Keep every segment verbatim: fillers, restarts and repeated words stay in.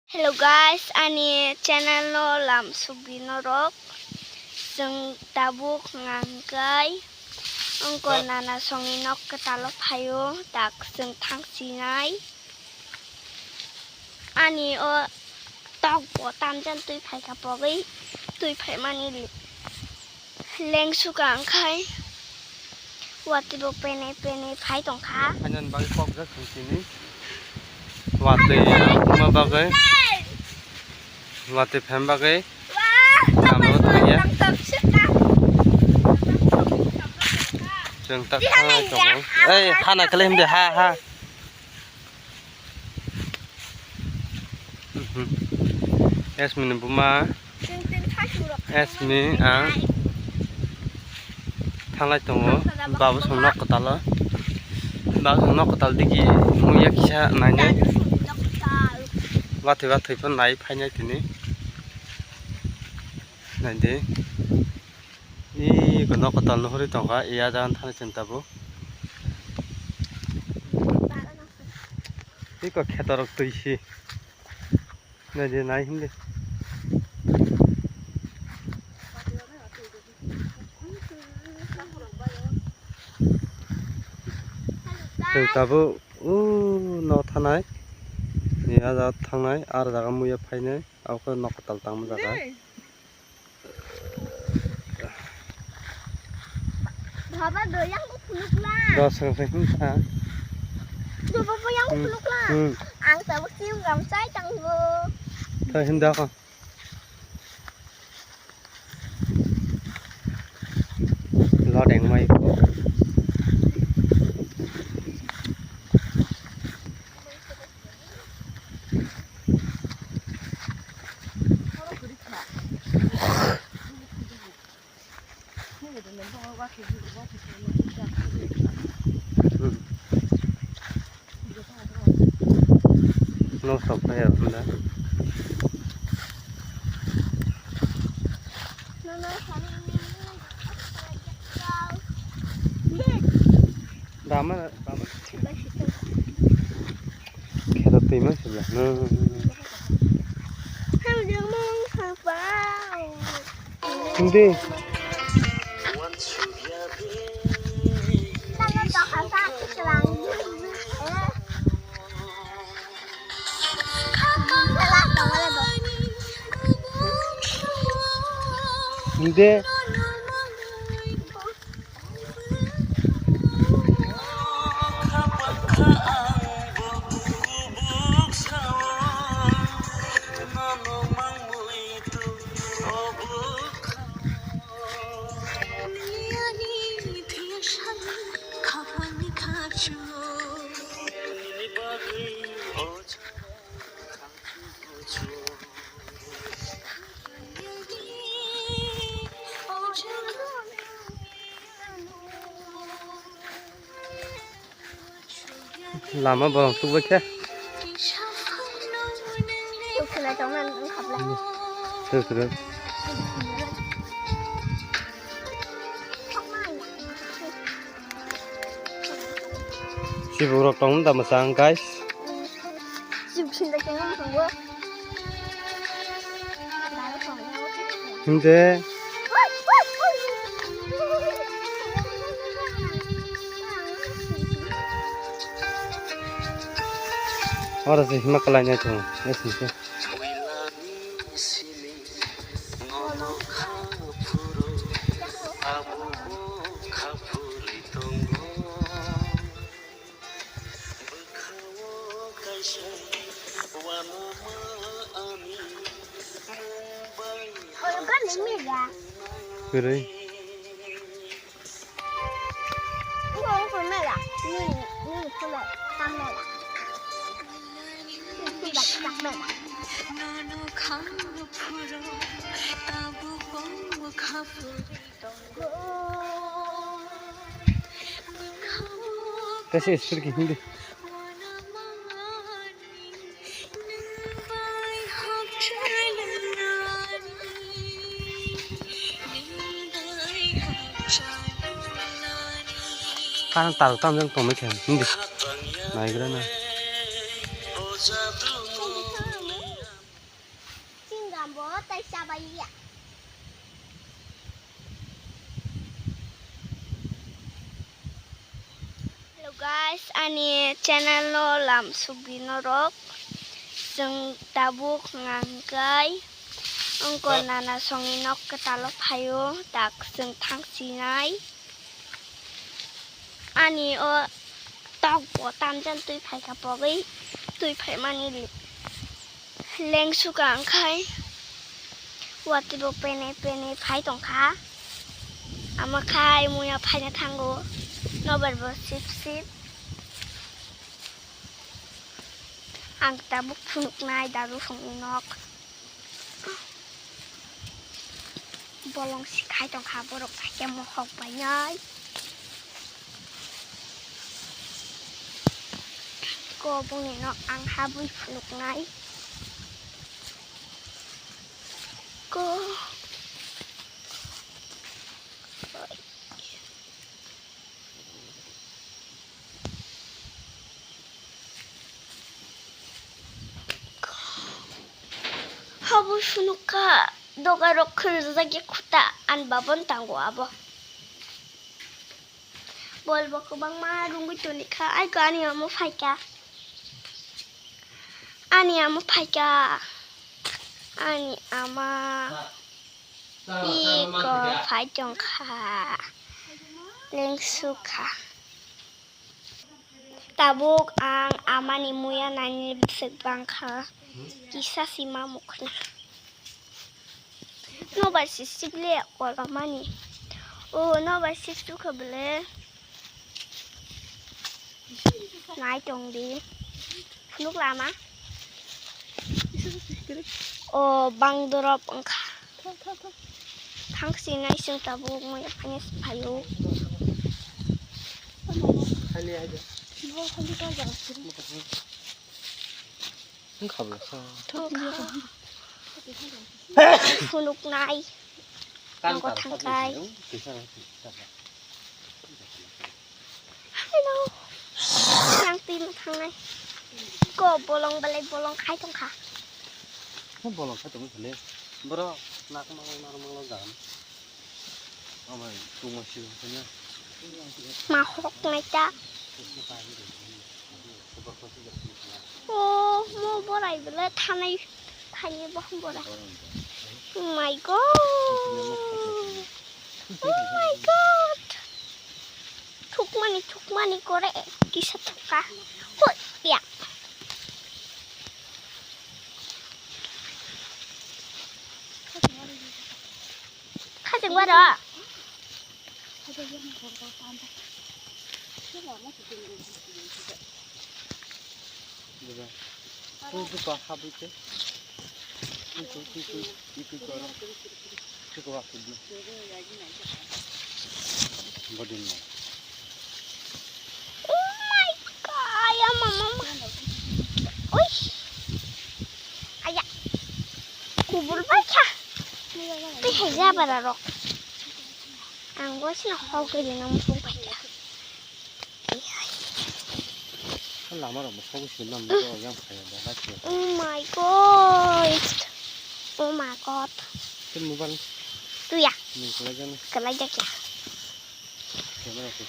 Hello guys, ani channel no lam sugwi norok. Chwng tabuk nangkai wngko nana songni nok kwtalo phaio, tak chwng thang sinai. Ani o tok bo tamjani twi phaikha pogwi, twi phaimani lengsuka wngkhai watwi bo penei penei phai tongkha. Phainani bagwi kok jak chwng tini. Watwi wngma bagwi, watwi phaima bagwi. Chwng tak thangnai tongo. Ei, ha naikhe himdi, ha, ha. Mhm. Esmi ni buma. Esmi ang thanglai tongo. Babu song nok kwtal o. Babu song nok kwtal digi muya kisa nainai. Watwi watwi phan nai phainai tini. Naidi. Iko nok kwtal nuhuri tongkha, iya jagan thani chwng tabuk. Iko khetorok twi si. Naidi nai hindi. Chwng tabuk o nok thanai. Iya jaga thangnai, ar jaga muya phainai, abo khe nok kwtal tangma jaga. Baba, do yang ko phunukla. Do seng seng himsa. Do baba yang ko phunukla. Hmm. Ang tabuk sim gam sai tangbo. Tha himda ko. Lo deng mai ko. Nosto kaya hwnda. Dama, dama. Khera twi ma sibla. Hindi. Hindi. Lama borok tubui khe. Tuk tuk. Sibu rok tong da masang, guys. Himde. Oro se hima kalai nai tongo. Esni se. Kwrwi. Kaisa speed khe himdi. Kang tal tam jang tongmai khe himdi. Naigra na. Hello guys, ani channel no lam sugwi norok. Chwng tabuk nangkai wngko nana songni nok kwtalo phaio, tak chwng thang sinai. Ani o tok bo tamjani twi phaikha pogwi, twi phaimani lengsuka wngkhai watwi bo pene pene phai tongkha. Ama khai muya phaina thango, nobar bo sip sip. Ang tabuk phunuknai daru songni nok. Bolong si khai tongkha borok, haikhe mohok bainai. Ko bongni nok ang habwi phunuknai. Ko. Habo phunukha, doga rok khwlwjak ya khuta, ani baba no tango abo. Bol bo kwbangma rungwi tonikha, aiko ani amo phaikha, ani amo phaikha, ani ama iko phai tongkha, lengsukha. Tabuk ang amani muya nainani bwswk bangkha, kisa sima mukhna. Nobar si sible kolomani. O nobar si sukha bele. Nai tong di. Nuk lama. O bang dorop wngkha. Thang sinai chwng tabuk muya phanya si phaio. Wngkha bwsa. Phunuknai. Nogo thangkai. Hello. Yang twi ma thangnai. Ko bolong belai bolong khai tongkha. Bolong khai tongkha le. Boro nak mang nak mang lo jam. Amai tungma si tanya. Ma hok nai ta. O mo borai bele thanai, thanai bo borai. Oh my god. Oh my god. Thukmani, thukmani kore kisa thukka. Hoi ya. Khajeng baro. Tui tui pa habui te. Tui tui tui tui tui tui koro. Tui koro tui. Bodin na. Oh my god, ya mama. Oi. Aya. Kubur bacha. Tui heja bara rok. Ang gosina hok gede na musung bacha. Lama rok bo sobo se nang bo yang phai ba la se. Oh my god. Oh my god. Tei mobile. Tuya. Ni kala jani. Kala jakya. Camera ko.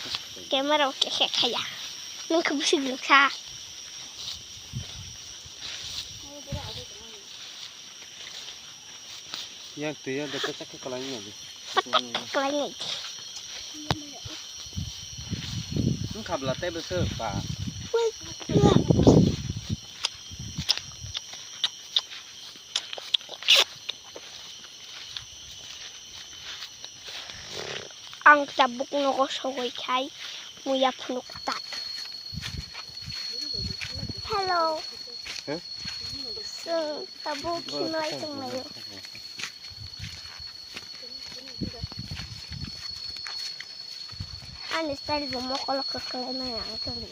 Camera ko khe khaya. Nang khe busi gungsa. Yang tu yang dekat cakap kalau ini aja. Patak kalai ngai. Wngkha bwla tei bwswk ba. Ang tabuk nogo sogwi khai muya phunuk tak. Hello. Huh? Chwng tabuk khimlai tonglaio. Ani style bo mokolo kwklai maya ang tongdi.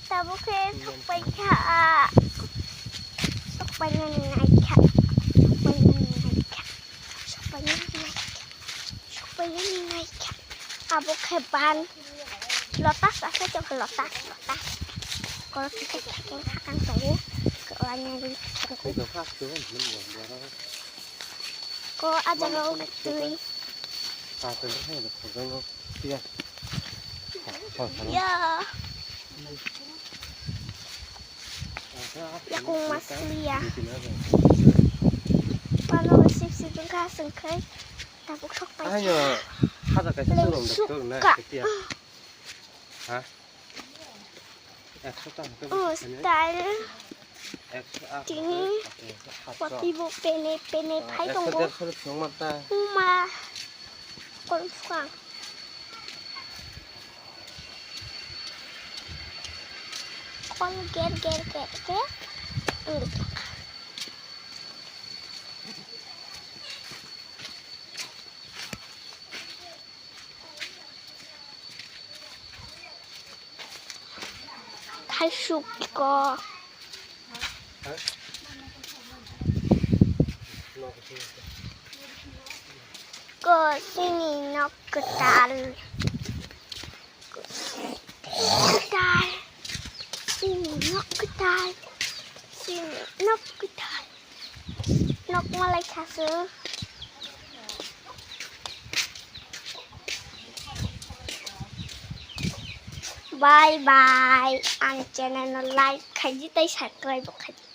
Tabuk khe sokpai kha, sokpai nani nai kha, sokpai nani nai kha, sokpai nani nai kha, sokpai nani nai kha. Abo khe ban. Lotus asai tongkha, lotus, lotus. Koro kisa khakeng khakang tongo. Ko aja rok twi. Ya. Yakung masliya. Pano sip sip wngkha sengkhai. Tabuk sok pai. Ayo, hajar kaisa chwng rok doktor na, ketia. Ha? Ekso ta hwnkhe. Oh, style. Tini poti bo pene pene phai tongo. Uma. Kol phang. Kol ger ger ger ger. Thaisuk ko. Ko chini nok kwtal. Kwtal. Chini nok kwtal. Chini nok kwtal. Nok malai khasu. Bye bye. Ang channel no like khaidi tei subscribe bo khaidi.